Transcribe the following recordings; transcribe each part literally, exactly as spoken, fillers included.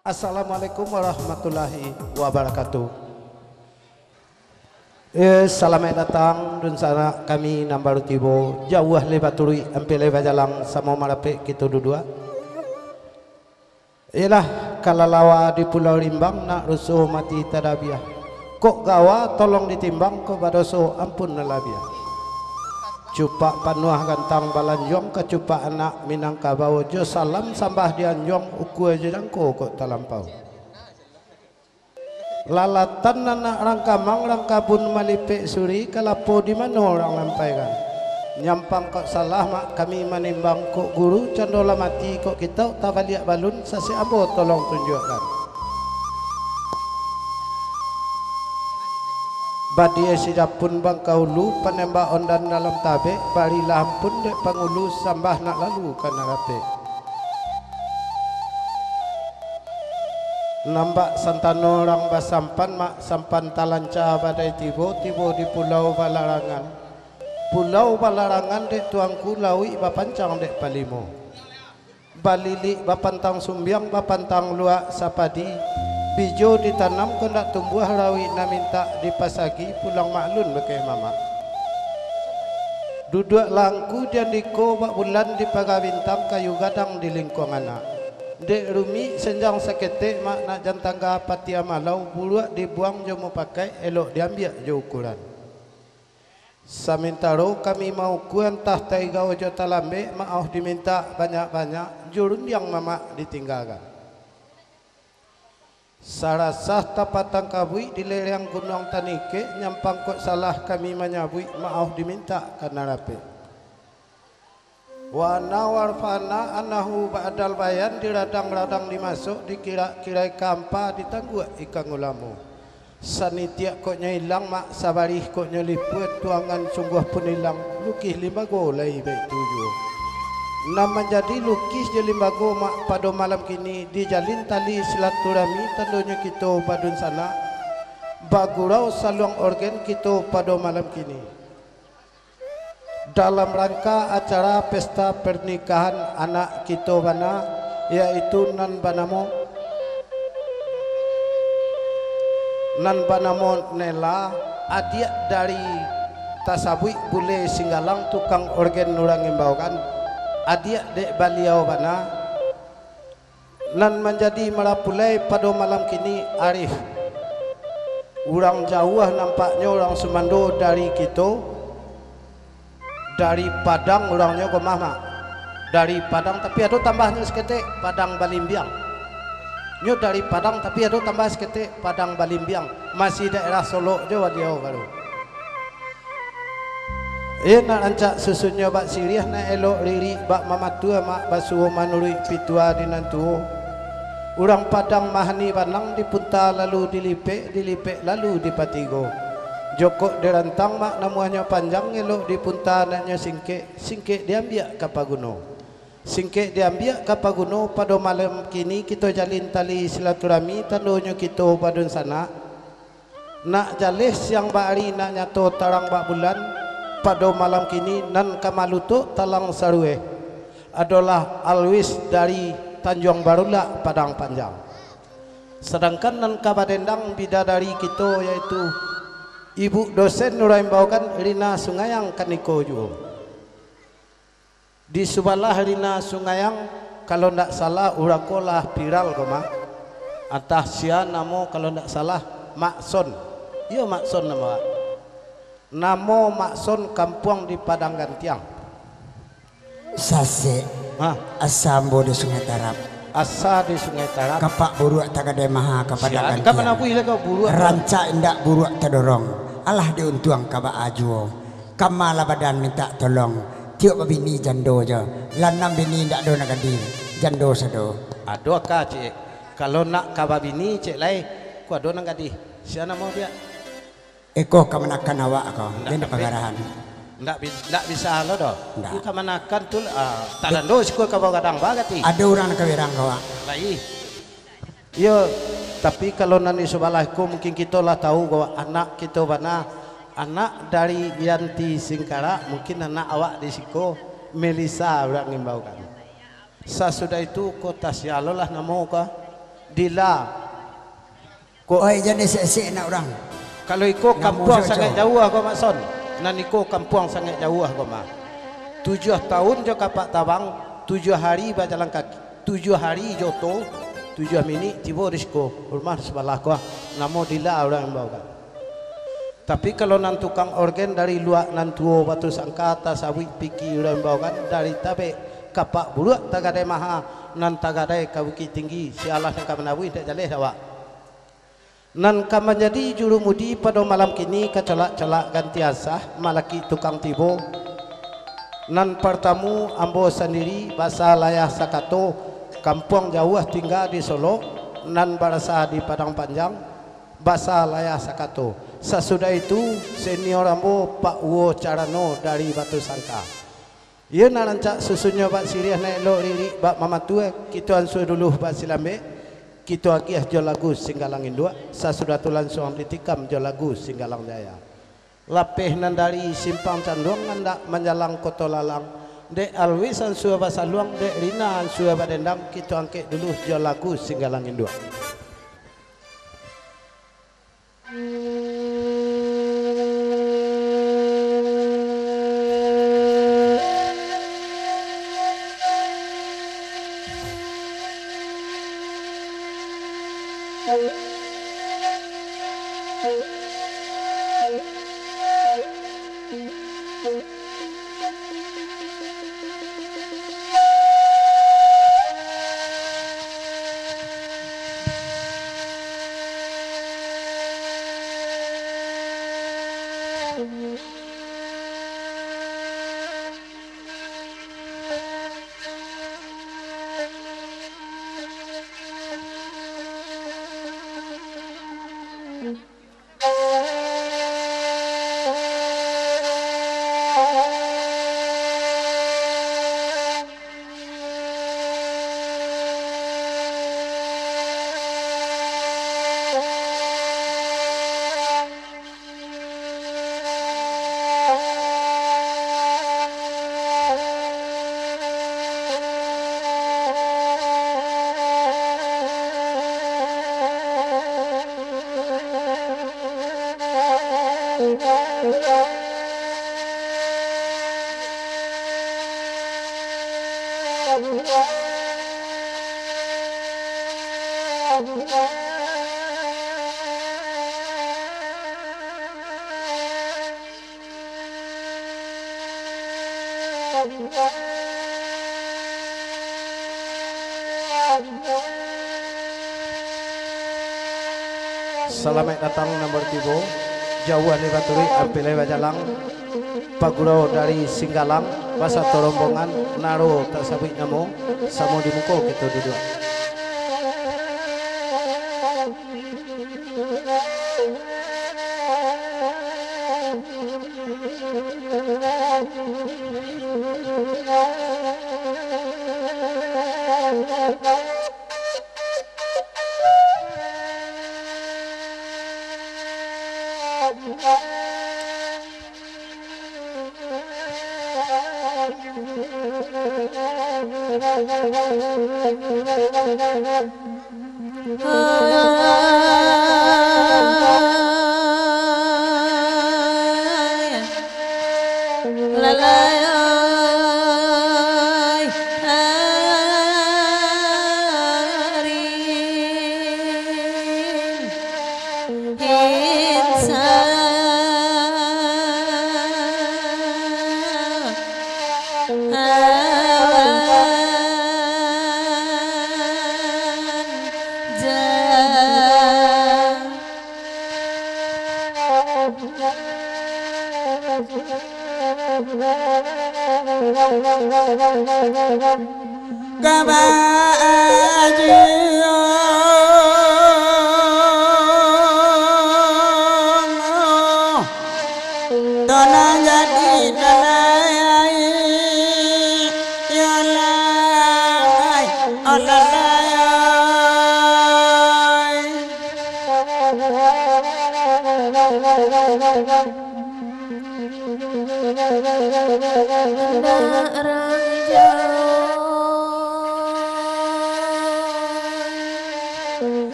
Assalamualaikum warahmatullahi wabarakatuh. Eh, salamaik datang dunsanak kami nan baru tibo, jauah lai baturuik, ampia lai bajalang, samo marapek kito duduak. Iyolah, kalalawa di Pulau Rimbang, nak ruso mati tadabiah. Kok gawa tolong ditimbang, kok badoso ampun nan labiah. Cupak panuah gantang balanjuang, kacupak anak Minangkabau, jo salam sambah dianjuang, ukua jo jangko kok talampau. Lalatan anak rang kamang, rang kabun malipek suri, kalapo di mano rang lampaikan. Nyampang kok salah, mak kami manimbang, kok guru cando lah mati, kok kitauk tabaliak balun, sasek ambo tolong tunjuakkan. Badie si Japun Bangkaulu, panembak ondan dalam tabek, barilah ampun dek pangulu, sambah nak lalu ka nan rapek. Nambak santano rang basampan, mak sampan talanca badai tibo, tibo di Pulau Balarangan. Pulau Balarangan dek tuanku, lauik bapancang dek palimo. Balilik bapantang sumbiang, bapantang luak sapadi. Bijo ditanam kok ndak tumbuah, rawik nan mintak dipasagi, pulang maklun bakeh mamak. Duduak langku di andiko, bak bulan di paga bintang, kayu gadang di lingkuang anak. Dek rumik senjang saketek, mak nak jan tangga patia malau, buruak dibuang jo mupakaik, elok diambiak jo ukuran. Samantaro kami maukua, antah taigau jo talambek, maoh dimintak banyak-banyak, jo rundiang mamak ditinggakan. Sarasah tapatang kabuik di lereng Gunuang Tanikek, nyampang kok salah kami manyabuik, maoh dimintak ka nan rapek. Wa anna warfa'na annahu ba'dal bayan, diradang-radang dimasok, dikirak-kirai ka ampa, ditangguak ikang ulamo. Sanitiak kok nyo ilang, mak, sabarih kok nyo lipuak, tuangan sungguah pun ilang, lukih limbago lai baitu juo. Nan manjadi lukih jo limbago, mak, pado malam kini, dijalin tali silaturahmi, tandonyo kito badunsanak, bagurau saluang orgen kito pado malam kini. Dalam rangka acara pesta pernikahan anak kito bana, yaitu nan banamo, nan banamo Nela, adiak dari tasabuik bule Singgalang, tukang orgen urang imbaukan, adiak dek baliau bana. Nan manjadi marapulai pado malam kini, Arif. Urang jauah nampaknyo, urang sumando dari kito, dari Padang urangnyo ko mah, mak. Dari Padang, tapi ado tambahnyo saketek, Padang Balimbiang. Nyo dari Padang, tapi ado tambah saketek, Padang Balimbiang. Masih daerah Solok jo baliau baru. Eh, nak rancak susunnyo bak siriah, nak elok ririk bak mamatua, mak, basuo manuruik pitua di nan tuo. Urang Padang mahani banang, dipunta lalu dilipek, dilipek lalu dipatigo. Jokok dirantang, mak, namuahnyo panjang, elok dipunta, nak nyo singkek, singkek diambiak ka paguno. Singkek diambiak ka paguno, pado malam kini kito jalin tali silaturahmi, tandonyo kito badunsanak. Nak jaleh siang bak ari, nak nyato tarang bak bulan, pado malam kini nan ka malutok talang sarueh, adolah Alwis dari Tanjuang Barulak, Padang Panjang. Sadangkan nan ka badendang bidadari kito, yaitu Ibuk dosen urang imbaukan, Rina Sungayang kaniko juo. Di subalah Rina Sungayang, kalau ndak salah, urang ko lah viral ko mah. Antah sia namo, kalau ndak salah, Makson. Iyo, Makson namo awak. Namo Makson, kampuang di Padang Gantiang. Sasek. Ha. Asa ambo di Sungai Tarab. Asa di Sungai Tarab. Kapak buruak tagadai maha ka Padang Gantiang. Sia, ka manabuih lah kau buruak tu? Rancak indak buruak tadorong. Alah diuntuang ka baa juo. Kama lah badan mintak tolong, tiok babini jando jo. Lanam bini indak ado nan gadih, jando sado. Ado aka, cek. Kalau nak ka babini, cek lai, ko ado nan gadih. Sia namo piak? Iko kamanakan awak ko, Ndak jan tapi, dipagarahan. Ndak bi-, ndak bisa lo doh. Ndak. Ko kamanakan tu, ah, tadando siko ka bagadang bagati. Ado urang nan kawirang ka awak. Lai. Iyo, tapi kalau nan di subalah ko, mungkin kito lah tahu bahwa anak kito bana, anak dari Yanti Singkarak, mungkin anak awak di siko, Melisa urang ngimbaukan. Sasudah itu, ko Tasya lo lah namo ko. Dila. Ko- Oi, jan disek-sek nak urang. Kalau iko kampuang sangaik jauah ko, Mak Son. Nan iko kampuang sangaik jauah ko, mah. Tujuah tahun jo kapak tabang, tujuah hari bajalan kaki, tujuah hari jo oto, tujuah minik tibo di siko, rumah di sabalah ko, ah. Namo Dila urang imbau kan. Tapi, kalau nan tukang orgen dari Luak Nan Tuo Batu Sangka, tasabuik piki urang imbau kan, dari Tabek Kapak Buruak tagadai maha, nan tagadai ka Bukik Tinggi, si alah nan ka manabuih, indak jaleh dek awak. Nan ka manjadi jurumudi pado malam kini, kacolak-colak ganti asah, malaki tukang tibo. Nan partamu, ambo sandiri, basa layah sakato, kampuang jauah tingga di Solok, nan barasa di Padang Panjang, basa layah sakato. Sasudah itu, senior ambo, Pak Uwo Carano dari Batu Sangka. Iyo nan rancak susunnyo bak siriah, nan elok lirik bak mamatua, kito ansua dulu bak silambek, kito agiah jo lagu Singgalang Induak, sasudah tu lansuang ditikam jo lagu Singgalang Jaya. Lapeh nan dari Simpang Canduang, andak manjalang Koto Lalang, dek Alwis ansua basaluang, dek Rina ansua badendang, kito angkek dulu jo lagu Singgalang Induak. Salamaik datang nan batibo, jauah lai baturuik, ampia lai bajalang. Pagurau dari Singgalang, basato rombongan, naro tasabuik namo, samo di muko kito duduak.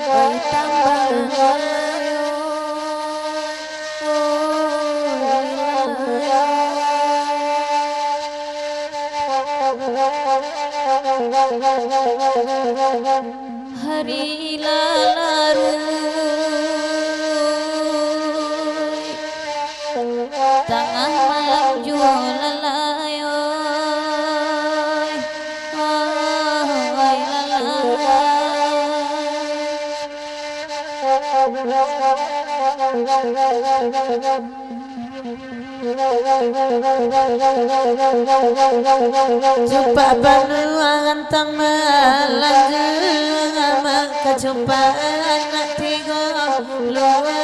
Oi tambang ayo, oi lalayo. Hari lah laruik, tangah malam juo lalai, oi, oi lalai. Cupak panuah rantang malanjang, mak kacupak anak tigo lua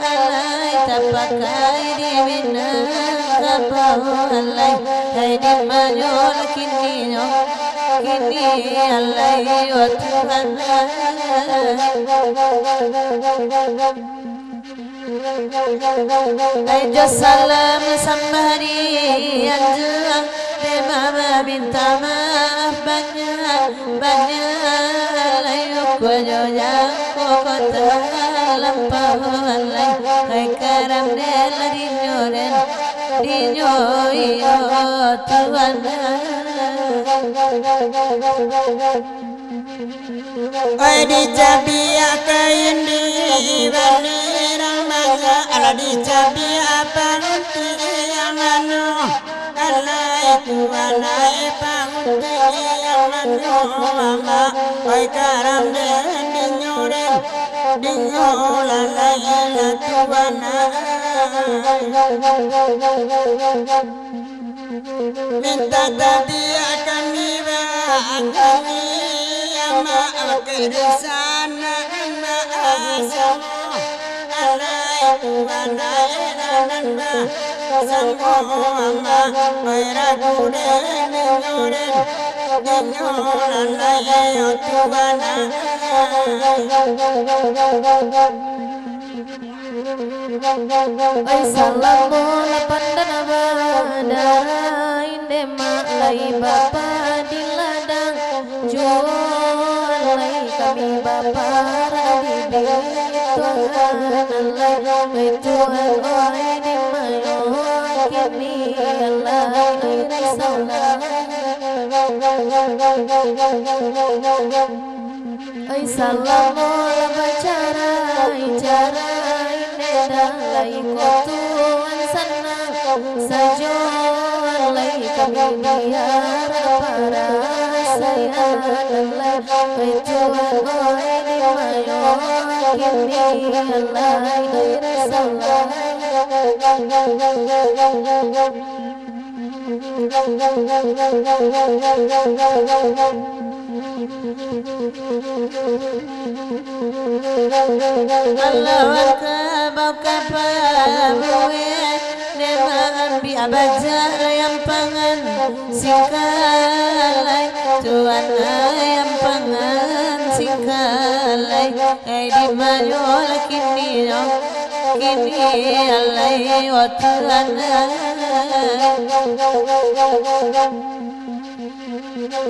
alai, tapakai di Minangkabau alai. Hai di manyo lah kininyo, kini alai, oh Tuhan ai. Ai jo salam sambah di anjuang, dek mama minta maaf banyak, banyak lai, ukur jo jangko ko talampau lai. Ai karam den lah dinyo den, dinyo iyo Tuhan ai. Oi dicabiak kain di bali ramanya, alah dicabiak paruntiang anu, alai Tuhan ai paruntiang anu, amak. Oi karam den dinyo den, dinyo lalai lah Tuhan ai. Minta tabiak kami bakami, amak, bakeh di sana, amak, asamo. Alai Tuhan ai, nan ba samo, amak, oi ragu den dinyo den, dinyo lalai, oh Tuhan ai. Oi, salamo lapan dan badarai, indak mak lai bapa di ladang, juo lai kami bapa di Tuhan lai. Oi Tuhan, oi, di mayo kini lai, oi, risau lai. Ai salamo lah bacarai-carai, indak lai ko Tuan sanang sajo, lai kami biar parasaian lai. Ai Tuan, oi, di mayo kini lai, ai risau lai. Ai di mayo lah kini, kini lai, oh Tuhan.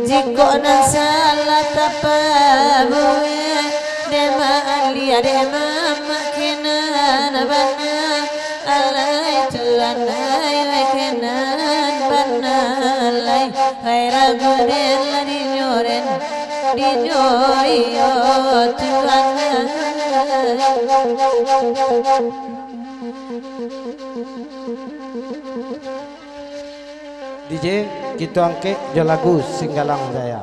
Jikok nan salah tapabuek, dek mak alia, dek mamak, kenan bana, alai Tuhan ai, kenan bana lai. Ai ragu den lah dinyo den, dinyo iyo Tuhan ai. D J, kito angkek jo lagu Singgalang Jaya.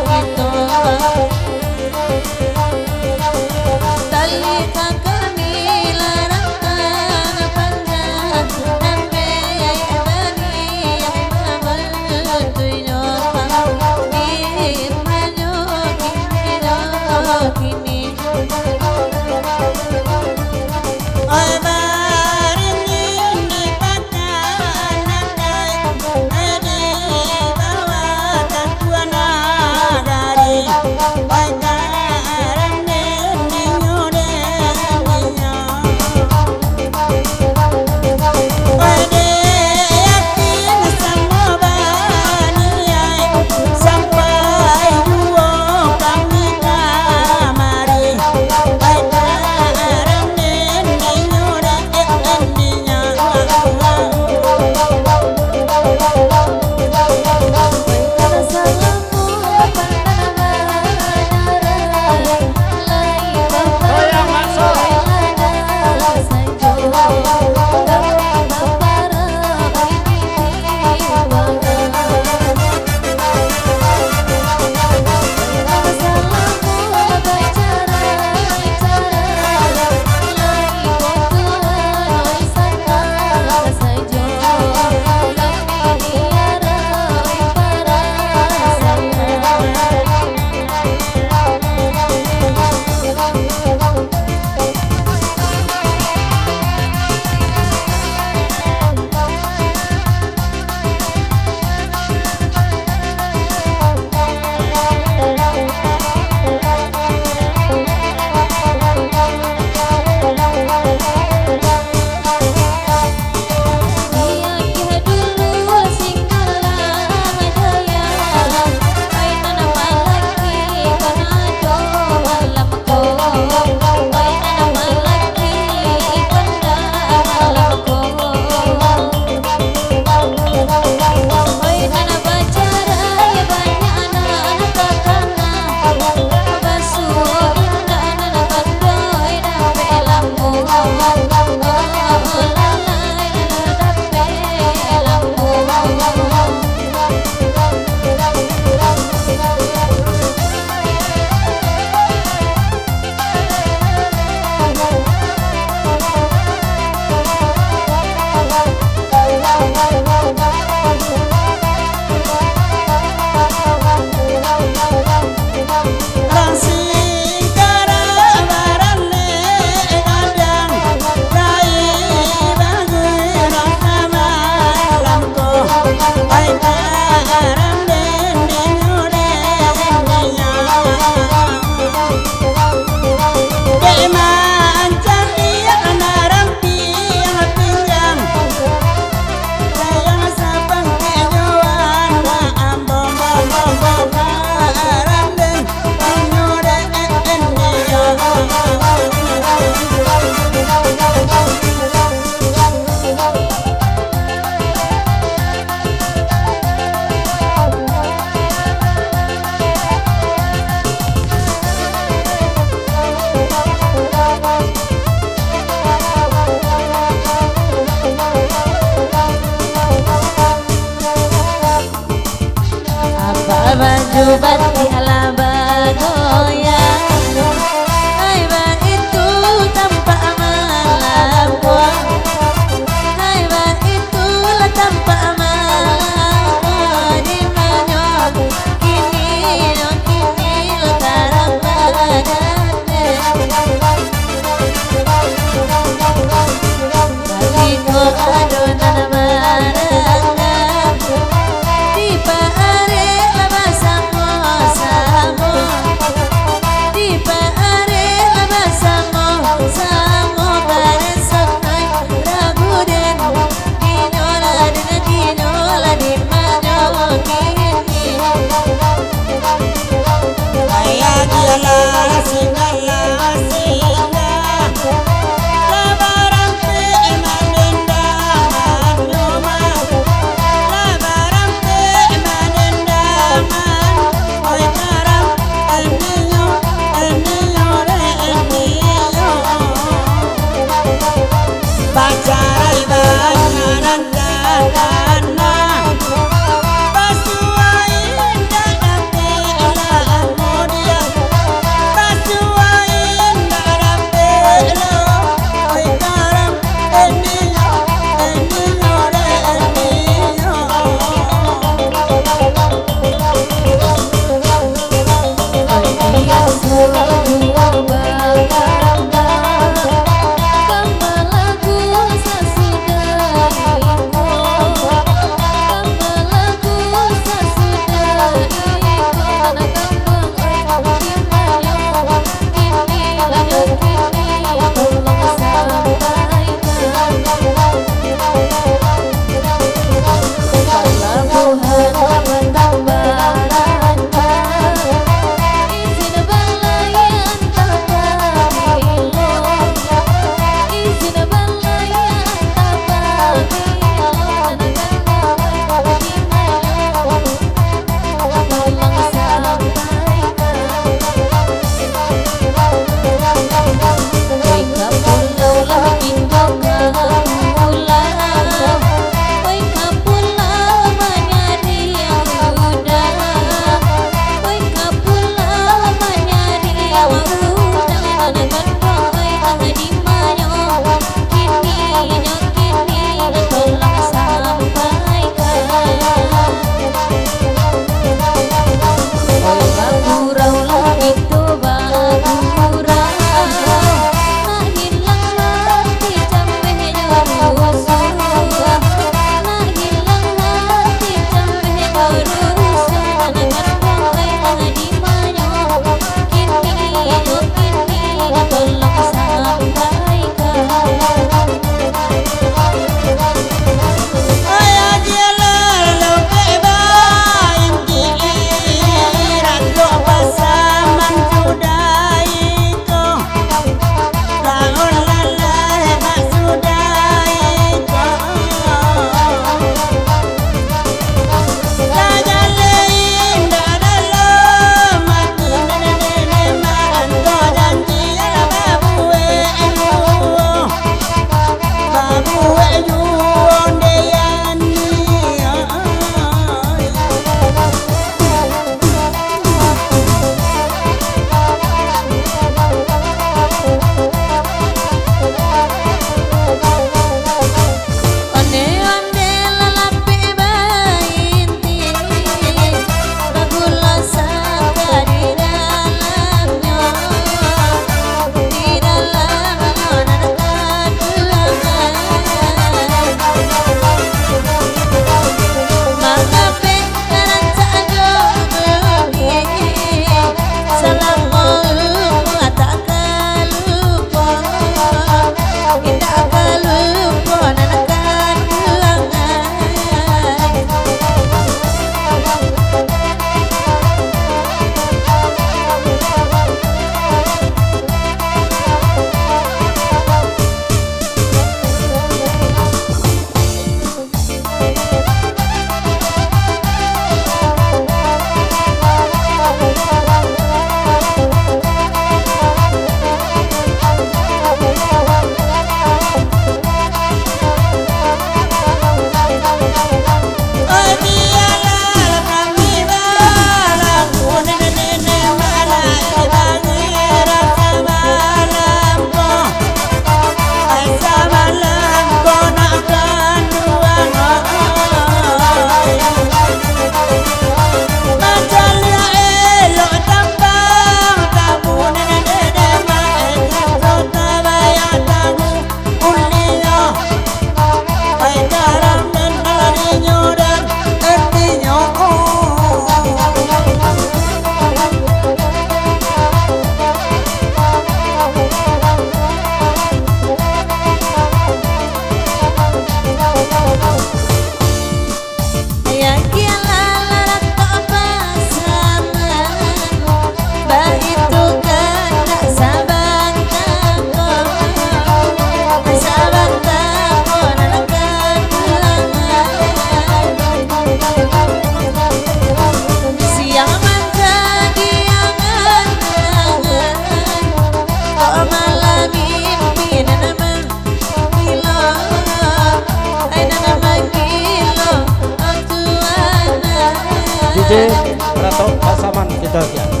Ratok Pasaman kita siap.